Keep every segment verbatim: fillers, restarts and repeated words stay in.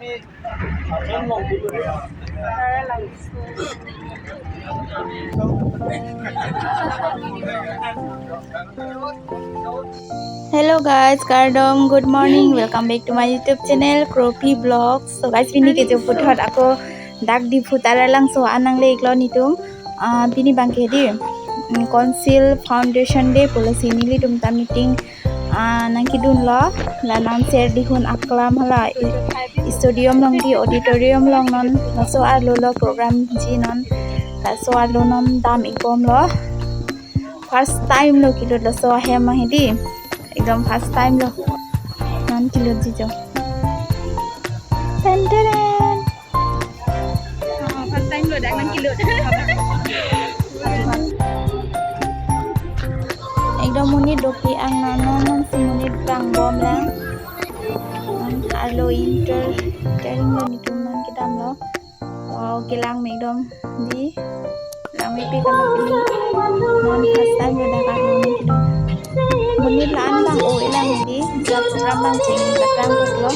Hello guys, kardom, good morning. Welcome back to my YouTube channel, Kropi Vlogs. So guys, pini kecho puthot ako dak Diphu Taralangso an nangle-iklo nelitum. Ah, pini abangke di, mm, Council Foundation Day pulosi nelitum ta meeting, ah, nangkedunlo, la non Serdihun aklam hala, i-, stadium along di, auditorium along non, laso arlo lo program ji non, laso arlo non dam-ikbomlo. First time lo kelut laso ahem ahidi. Ekdom first time lo. Non kelut ji jo. Ten ten. Oh, first time lo dak non kelut. Ekdom monit dopik ang non, non, non si monit vangbomlang. Non arlo entertaining lo nelitum non kedamlo. Wow, kelang me ekdom di. Langmepik kalo pini. Non first time lo dak arlo nelitum. Monit la-an abang o-elang di. Jat program abang cheng, jat program koklo.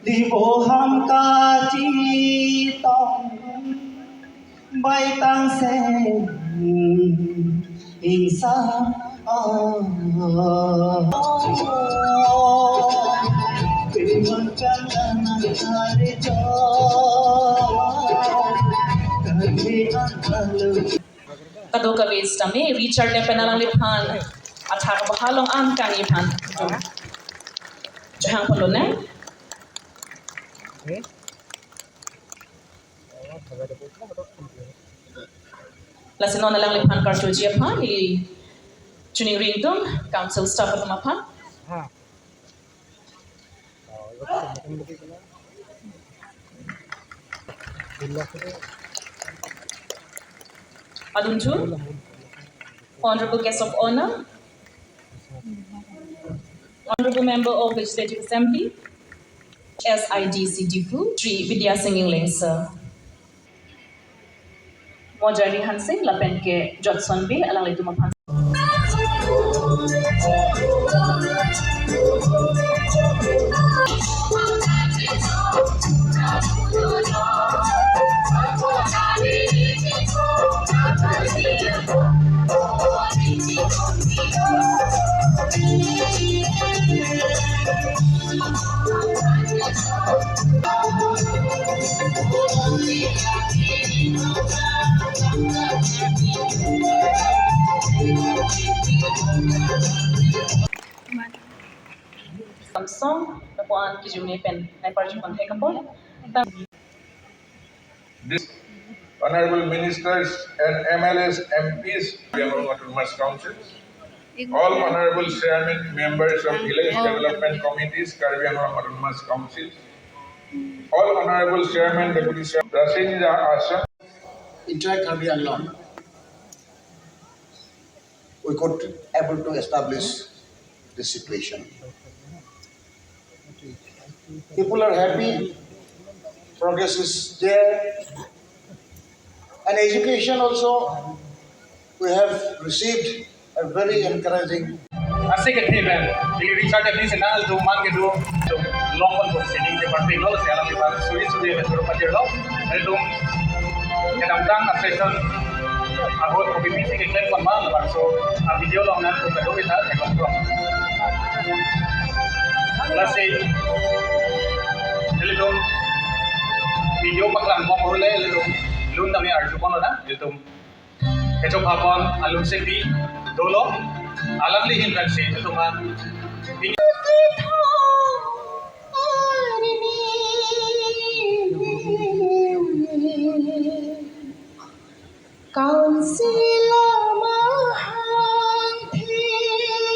Liboham kachetong baitang sen ingsa. Kadokave sitame Richard Lepen alangliphan athak abahar along an kangni aphan chehang ponlonang. Lasi non alangliphan karjuji aphan ili chuning ringdun council staff atum aphan. Adun thu, Honorable Guest of Honor, Honorable Member of Legislative Assembly, S I D C Diphu, Shri Bidya Sing Engleng sir. Mojari Hanse, lapen ke Jotson Bey, alanglitum aphan. Samsung, lapuan kijumne pen, nai parju kon hai kapon. This honorable ministers and M L As, M Ps, Karbi Anglong Autonomous Council, all honorable chairman, members of village development committees, Karbi Anglong Autonomous Council, all honorable chairman, deputy chairman, Rasinja Asang, entire Karbi Anglong, we could able to establish this situation. People are happy, progress is there, and education also, we have received a very encouraging. Asik ke theben, ili Richard Lepen si nangtum man kedo, tum long pon pon sining ke parti lo, si alangliphan suri suri le suru patir lo, nelitum kedamtang a-session ahut kopi pisi keklem pon ma, labangso a-video along nangtum kadokave ta theklong pon. Lasi, nelitum video paklang mo pule, nelitum lun tame arju ponlo na, nelitum kechok hapon alun sepi dolo, alangli ahin pensi nelitum an Council mahang thidani.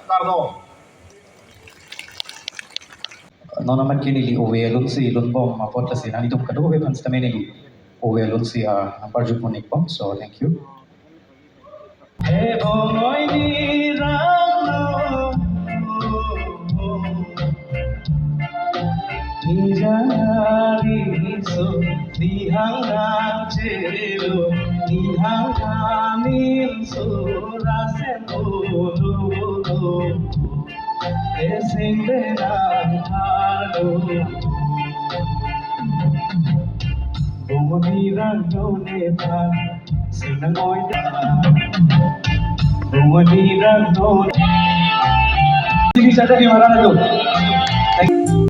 Kardom. Non amat ke neli ove alun si lunbom apot lasi nanglitum kadokave aphan sitame neli ove alun si, ah, nangparju pon-ikpo. So, thank you. He bongoi ni rang lo, ni jari so, ni hang nang chelo, ni hang anim so, rasen olo lo. Esing benang thalo. Bongoni rang do nephan, sinang oi da. Bongoni rang do. Sini saja di mana tu? Thank you.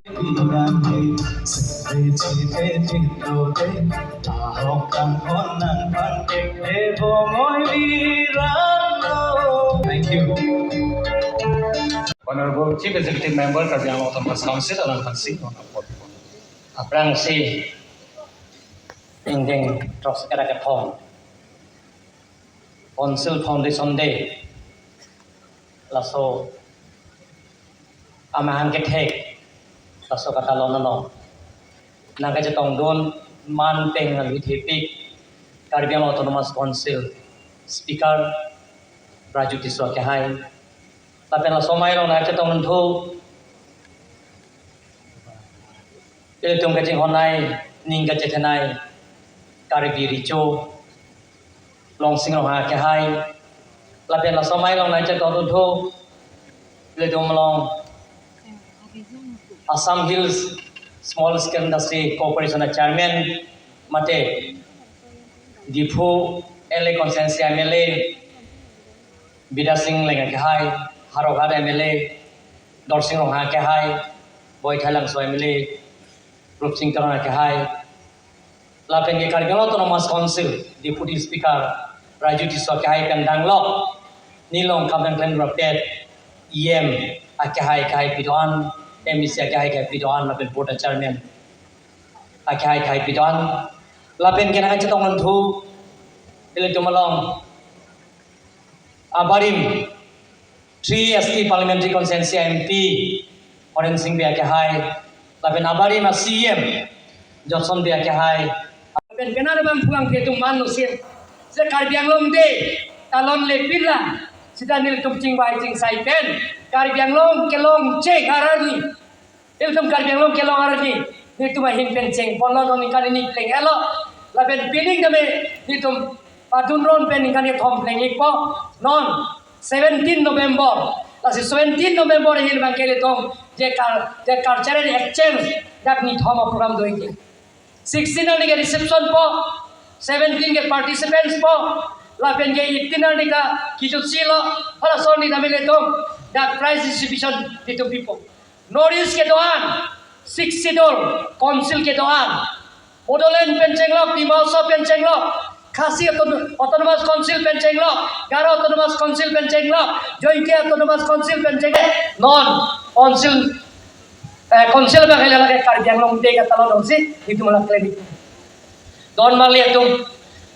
Honorable Chief Executive Member, Karbi Anglong Autonomous Council, alang aphan si. Aphrangsi, ingdeng throksikep ra kethom, Council Foundation Day, laso amahang kethek, laso katalon along nangkachetongdun, man pen nangkethepik Karbi Anglong Autonomous Council Speaker Raju Tisso akehai, lapen laso amei along nangkachetongdun thu ilitum kachinghon nei, ning kachethe nei, Karbi Recho Longsing Ronghang akehai, lapen laso amei along nangchetongdun thu ilitum along Assam Hills Small Scale Industry Corporation a Chairman, mate Diphu L A Constituency M L A Bidya Sing Engleng akehai, Howraghat M L A Dorsing Ronghang akehai, Baithalangso M L A Rupsing Teron akehai, lapen ke Karbi Anglong Autonomous Council Deputy Speaker Raju Tisso akehai pen danglok nelilong kam nangklemrapet E M akehai akehai pi do-an, M A C akehai akehai pi do-an, lapen Board Chairman akehai akehai pi do-an, lapen ke nangchetongdun thu ilitum along abarim three S T Parliamentary Constituency M P Horen Sing Bey akehai, lapen abarim a C E M Johnson Bey akehai. Lapen penang abang pulang ke tum man lo sih. Se Karbi Anglong Day talon le pila, sita nelitum chingvai chingsai pen Karbi Anglong kelong cheng arni, ilitum Karbi Anglong kelong arni, nelitum ahin pen cheng ponlo, non ningkan hini pleng helo. Lapen pining tame nelitum padunron pen ningkan kethom pleng-ikpo. Non seventeen November, lasi seventeen November ahin abang ke ilitum je kal-, je cultural exchange dak nithom a program do-ik. Sixteen arni ke reception po, seventeen ke participants po, lapen ke eighteen arni ke kejutsi lo, halaso arni tame ilitum dak prize distribution nelitum pipo. North East kedo-an, Sixth Schedule Council kedo-an, Bodoland pen chenglok, Dima Hasao pen chenglok, Khasi Auton-, Autonomous Council pen chenglok, Garo Autonomous Council pen chenglok, Jaintia Autonomous Council pen chenglok, non council, eh, council abang ke lake Karbi Anglong Day katalon along si, itum along klem-ik. Don marli atum,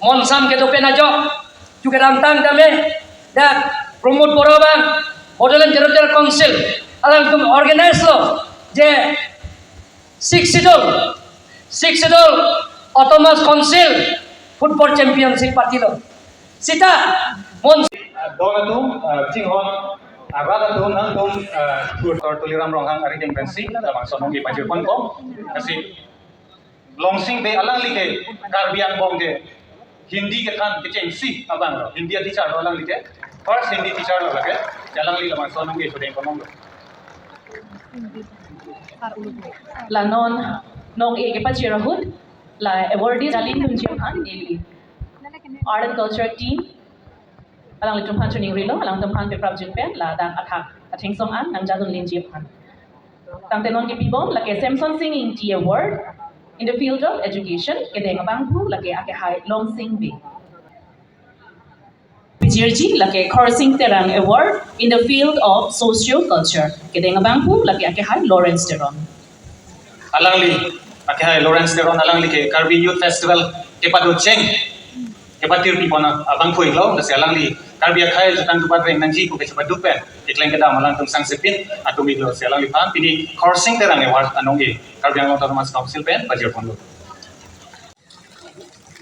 monsam kedo pen ajok, chu kedamtang tame, dak Pramod Bora abang, Bodoland Territorial Council, alangtum organize lo, je Sixth Schedule, Sixth Schedule Autonomous Council Football Championship patilo. Sita, mon- Don atum, eh, chinghon, eh, rat atum, nangtum, eh, Doctor Tuliram Ronghang ari kengpensi, labangso anong kepajir ponpo, lasi Longsing Bey alangli ke Karbi angbong ke Hindi kethan kechengsi abang lo. Hindi a teacher lo alangli ke. First Hindi teacher lo lake. Alangli labangso anong ke sudeng konom lo. La non, nong-e kepajir ahut, la awardee Jalin Dunjia aphan neli Art and Culture Team alanglitum aphan choningrilo, alangtum aphan peprapjin pen, ladak athak atheng song an nangjadun linji aphan. Tangte non kepibom lake Samson Sing Ingti Award in the field of education, kedeng abangphu lake akehai Longsing Bey. Pijirji lake Khorsing Terang Award in the field of socio-culture, kedeng abangphu lake akehai Lawrence Teron. Alangli, akehai Lawrence Teron, alangli ke Karbi Youth Festival kepado cheng kepatir pi pon abangphu iklo, lasi alangli Karbi akhei jutang kepatreng nangji pu kachepaduk pen keklem kedam alangtum sangsepin atum iklo, lasi alangliphan pini Khorsing Terang Award anong-e Karbi Anglong Autonomous Council pen pajir ponlo.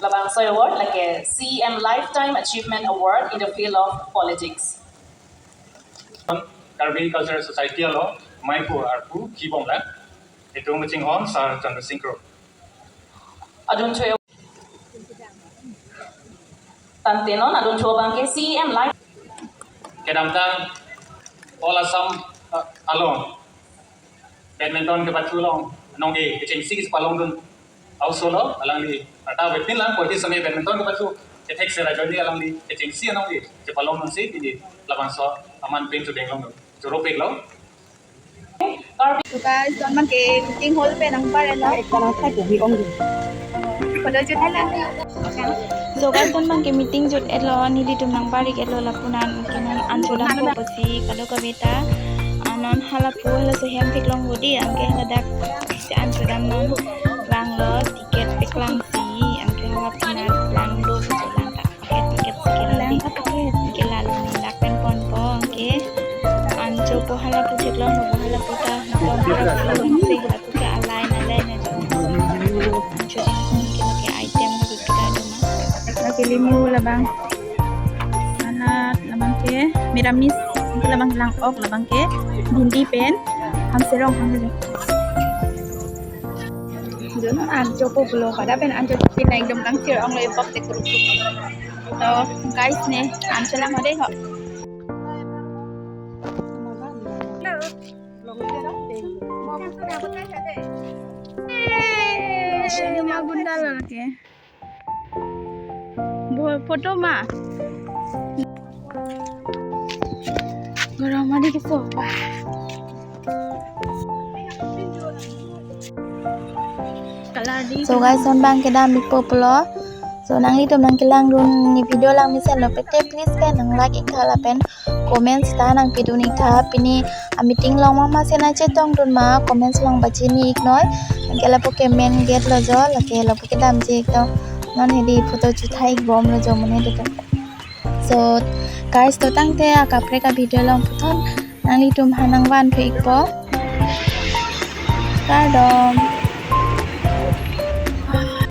Labangso award lake C E M Lifetime Achievement Award in the field of politics. Karbi Cultural Society along maipo arpu kibom la, itum kachinghon Sir Chandra Singh Kro. Adunthu tangte non adunthu abangke C E M Life. Kedamtang All Assam, uh, along badminton kepathu along anong-e kechengsi kepalongdun a-oso lo, alangli arta wetpin lang, koti sami badminton kepathu kethek sera jodi alangli kechengsi anong-e kepalongdunsi pini labangso aman pen chudeng longdun. Choro pek lo. So guys, ton abangke meeting hall pen nangpar-etlo. Ekta nang thai kubi ong dun. Photo shoot hai lang. So guys, ton abangke meeting jut-etlo, nelitum nangpar-ik-etlo lapu an, anke non an chodam po pusi kadokave ta. Ah, non halapu halaso hem theklong bodi, anke haladak si an chodam non vanglo, ticket peklang si, anke halapu an langlo, si lang ta. Paket, paket, paket, paket. Ke lalu ni lapen ponpo, anke an chopo halapu theklong, halapu ta, halapu ta, halapu ke alai, alai na jo. An cho ding, anke lake item na bibita doma. Lake limu labang. Salad labangke, meramis, anke labang lang-ok labangke, bhindi pen, ham serong, ham serong. Jun an chopo pulo, pada pen an chopo pin na ekdom kangchir ong lo epok te kurup kurup. To guys ne, an chelang ho dei ho. Sini ma gunda lo lake. Bo photo ma. Gorong madi ke sofa. Color di. So guys, ton abangke dam-ikpo pulo. So nanglitum nangkelangdun ne video langmesen lo pete, please ke nang like iktha lapen comment ta nangpidun iktha, pini a meeting along ma mesen nangchetongdun ma comment along pachini iknoi. Anke lapu ke main gate lo jo, lake lapu ke damji ikto. Non hedi photo chuthai bom lo jo mane dito. So guys, to tangte akaprek a video along puthot nanglitum aphan nangvanthu-ikpo. Kardom.